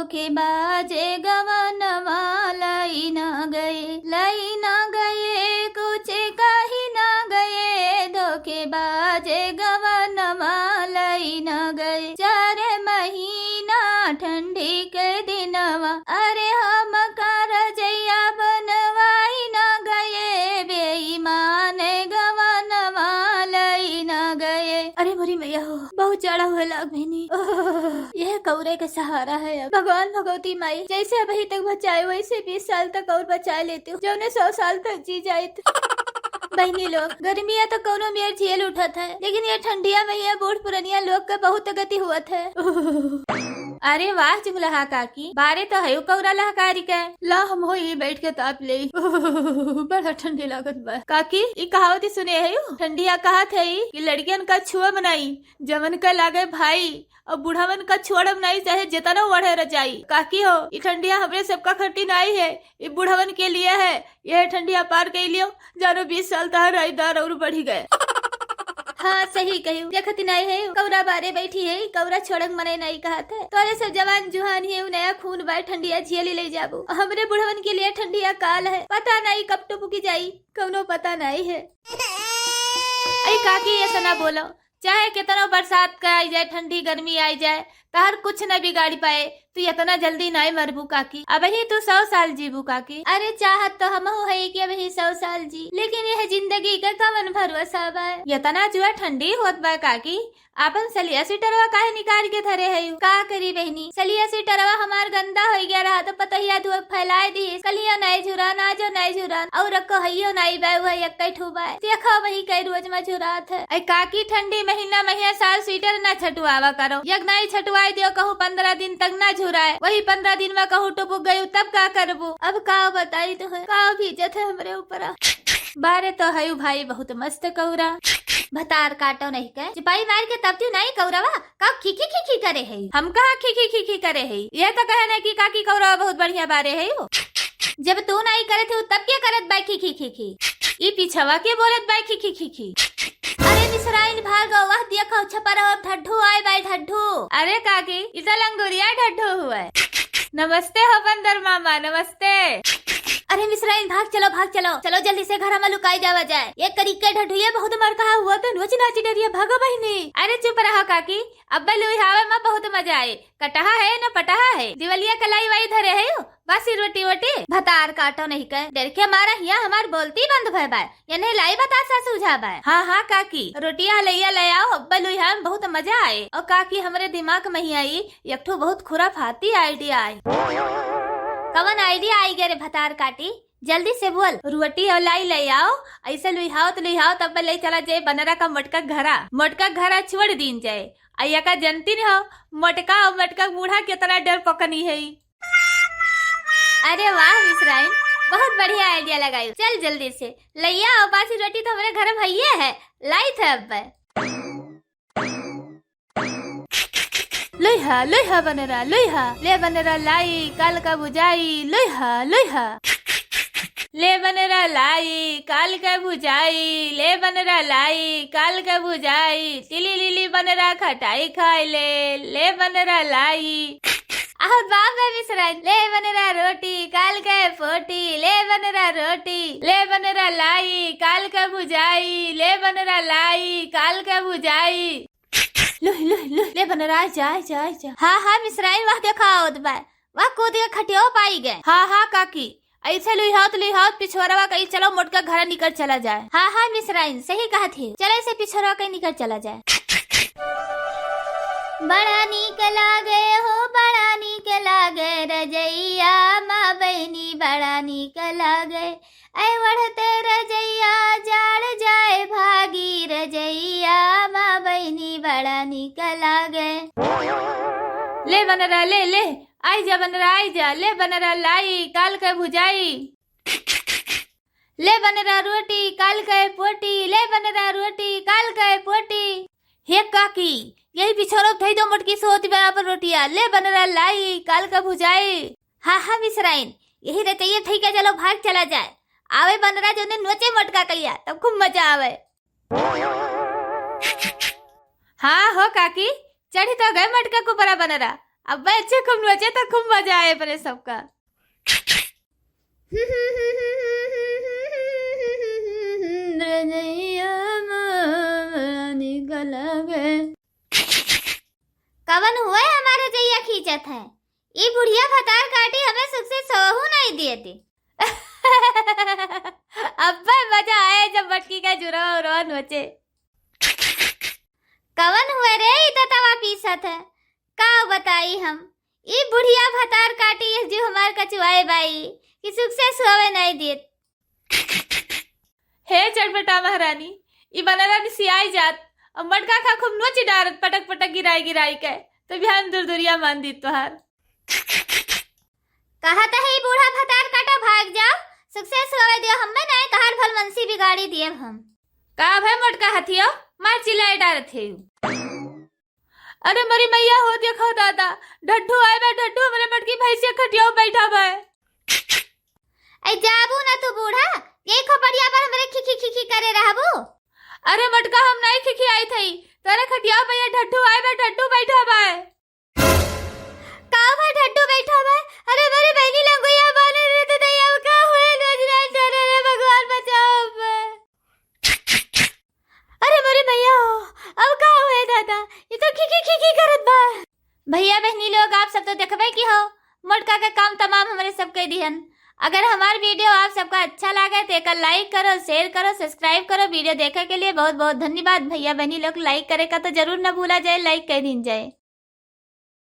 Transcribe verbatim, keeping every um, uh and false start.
धोखेबाजे गवनवा लई ना गए, लई ना गए, कुछ कही ना गए। धोखेबाजे गवनवा लई ना गए, चार महीना ठंडी के दिनवा। अरे हमका रजइया बनवाई ना गए, बेईमान गवनवा लई ना गए। अरे मोरी मैया हो, बहुत जाड़ा हुए लाग बहिनी। ओह, यह कौरे के सहारा है अब। भगवान भगवती माई, जैसे अबही तक बचाए, वैसे बीस साल तक और बचा लेते हो, जौने सौ साल तक जी जाइत। बहिनी लोग, गर्मिया तो कौनो मेर झेल उठत है, लेकिन ये ठंडिया में ये बूढ़ पुरनिया लोग के बहुत गति हुअत है। अरे वाह चुगलहा काकी, बारे तो हयो कौरा लहकारी के। ला हम हो ये बैठ के ताप ले। बड़ा ठंडी लागत बा। काकी, ई कहावती सुने हयो? ठंडिया कहत है कि लड़कियन का छुअब नाई, जवन का लागे भाई, और बूढ़ावन का छोड़ब नाई, चाहे जितना ओढ़े रजाई। काकी हो, ई ठंडिया हमरे सबका खटी नाई है, ई बूढ़ावन के लिए है। यह ठंडिया पार कई लियो, जानो बीस साल तहार आयुदार और बढ़ी गए। हाँ, सही कही। देखत नाई है, कौरा बारे बैठी है, कौरा छोड़क मने नाई कहत है। तोरे सब जवान जुहान है, उ नया खून बा, ठंडिया झेली ले जाबू। हमरे बुढ़वन के लिए ठंडिया काल है, पता नाई कब टुपुकी जाई, कौनो पता नाई है। अई काकी, ऐसा ना बोलो, चाहे कितनो बरसात का आई जाए, ठंडी गर्मी आई जाए, तहर कुछ न बिगाड़ी पाए। तू इतना जल्दी नाई मरबू काकी, अबही तू सौ साल जीबू काकी। अरे चाहत तो हमहू है कि अबही सौ साल जी, लेकिन यह जिंदगी का कवन भरोसा बा। इतना जुआ ठंडी होत बा काकी, आपन सलिया स्वेटरवा काहे निकाल के धरे है? का करी बहिनी, सलिया स्वेटरवा हमार गंदा हो गया रहा तो पतोहिया धुआ फैलाए दी। कलियो नाई झुरान, आजो नाई झुरान, और रखो हइयो नाई बा, वह एक ठू बा। देखो वही कई रोज में झुरात है। ऐ काकी, ठंडी महीना में हिया साल स्वेटर ना छटुआवा करो। यग नाई छटुआई दियो, कहूँ पन्द्रह दिन तक ना झुराए, वही पन्द्रह दिन में कहूँ टुपुक गयू, तब का करबू? अब का बताई तो है, का भीजत है हमरे ऊपर। बारे तो हयू भाई बहुत मस्त कौरा। भतार काटो नहीं के, चिपाई मार के तब तू नाई कौरवा, का खिखी खिखी करे है? हम कहा खिखी खिखी करे है? यह तो कहे नहीं कि काकी कौरवा बहुत बढ़िया बारे है हो। जब तू नाई करे थे तब क्या करत बाई खिखी खिखी? ई पिछवा के बोलत बाई खिखी खिखी? अरे मिसराइन भागो, वह देखो छपरवा ढड्ढू आए बाई ढड्ढू। अरे काकी, ई तो लंगुरिया ढड्ढू हुआ है। नमस्ते हो बंदर मामा, नमस्ते। अरे मिसराइन भाग चलो, भाग चलो, चलो जल्दी से घर में लुकाई जावा जाए। ये करी के ढड्ढुए बहुत मरकहा हुआ तो नोच नाची डरिया, भागो बहिनी। अरे चुप रहो काकी, अब्बे लुइहावे में बहुत मजा आए। कटहा है न पटहा है, दिवलिया कलाई वाई धरे है हो, बासी रोटी वोटी। भतार काटो नहीं कहे, डर के मारा हिया हमार बोलती बंद भय बाय। यन्हे लाई बतासा सूझा बाय। हाँ, हाँ काकी, रोटिया लइया ले आओ, अब्बे लुइहा में बहुत मजा आए। और काकी, हमरे दिमाग में ही आई एक ठो बहुत खुराफाती idea आई। कवन idea आई गे रे भतार काटी? जल्दी से बोल। रोटी और लाई ले आओ, ऐसे लुइहाओ तो लुइहाओ, तब ले चला जाए बनरा का मोटका घरा। मोटका घरा छोड़ दीन जाए। अयका जनती न हो, मोटका और मोटका बूढ़ा कितना डर पकनी है। अरे वाह मिसराइन, बहुत बढ़िया idea लगाई। चल जल्दी से लइया और बासी रोटी तो हमरे घर में हइये है, लाई थे अब। लुइहा, लुइहा बनरा, लुइहा, ले बनरा लाई, काल का भुजाई, लुइहा, लुइहा। ले बनरा लाई, काल के भुजाई, ले बनरा लाई, काल के भुजाई, तिली लिली बनरा खटाई खाई ले, ले बनरा लाई। आहो बाप रे मिसराइन, ले बनरा रोटी, काल के पोटी, ले बनरा रोटी, ले बनरा लाई, काल के भुजाई, ले बनरा लाई, काल के भुजाई। लुह, लुह, लुह, ले बनरा, जा, जा, जा। हाँ, हाँ, मिसराइन, वाह, देखा आवत बा। वाह, कूद के खटियो पाई गए। हाँ, हाँ, काकी, ऐसे लुहावत, लुहावत पिछोरवा कहीं चलो, मोटका घर निकल चला जाए। हाँ, हाँ, मिसराइन, सही कहत है। चलो, ऐसे पिछोरवा कहीं निकल चला जाए। बड़ा नीक लागे हो, बड़ा नीक लागे रजैया, माँ बहिनी बड़ा नीक लागे। ऐ ओढ़ते रजैया, जाड़ जाए भागी रजैया, माँ बहिनी बड़ा नीक लागे। ले बनरा, ले, ले, आई जा बनरा, आई जा, ले बनरा लाई, काल के भुजाई। ले बनरा रोटी, काल के पोटी, ले बनरा रोटी, काल के पोटी। हे काकी, यही पिछोरो धई दो मोटकी सोच बराबर रोटिया, ले बनरा लाई, काल के भुजाई। हाँ, हाँ, मिसराइन, यही रचैया ठीक है, चलो भाग चला जाए। आवे बनरा जो ने नोचे मोटका कहिया, तब खूब मजा आवे। हाँ हो काकी, चढ़ी तो गए मोटका कुपरा बनरा, अब बच्चे खूब नोचे तो खूब मजा आए परे सबका। कवन हुए हमारे जइया खींचत है? ई बुढ़िया भतार काटी हमें सुख से सोहू नहीं देती। अब्बे मजा आए जब मटकी का जुरवा उरवा नोचे। कवन हुए रे ई तो तवा पीसत है? का बताई हम, ई बुढ़िया भतार काटी जो हमार कचुआए बाई कि सुख से सोवे नहीं देत। हे चटपटा महारानी, ई बनरा निसियाई जात, अब मटका खा खूब नोची डारत पटक पटक गिराई गिराई के, तो बिहान दुरदुरिया मान दी तोहार। कहत है ई बूढ़ा भतार काटा भाग जाओ, सुख से सोवे दियो, हमें नहीं तोहार भलमनसी बिगाड़ी दिए हम। का भाई मोटका हथियो, मार चिल्लाए डारत है। अरे मरी मैया हो, देखो दादा, ढड्ढू आए बा, ढड्ढू हमरे मटकी भैंसिया खटियाओ बैठा बा। ऐ जाबू ना तू बूढ़ा, ये खोपड़िया पर हमरे खिखी खिखी करे रहबू। अरे मटका हम नहीं खिखी आई थई, तोरे खटियाओ भैया ढड्ढू आए बा, ढड्ढू बैठा बा। का बा ढड्ढू बैठा बा? अरे मरी बहनी लंगोया बाने रे तो दैया का हुए नजरा डरे रे भगवान बचाओ बे। अरे मोरे भैया हो, अब का हुए दादा, ये तो खिखी खिखी करत बा। भैया बहनी लोग, आप सब तो देखबे की हो, मोटका के काम तमाम हमरे सब कह दिहन। अगर हमार वीडियो आप सबका अच्छा लागे तो एकर लाइक करो, शेयर करो, सब्सक्राइब करो। वीडियो देखे के लिए बहुत बहुत धन्यवाद। भैया बहनी लोग लाइक करे का तो जरूर न भूला जाए, लाइक कर दीन जाए।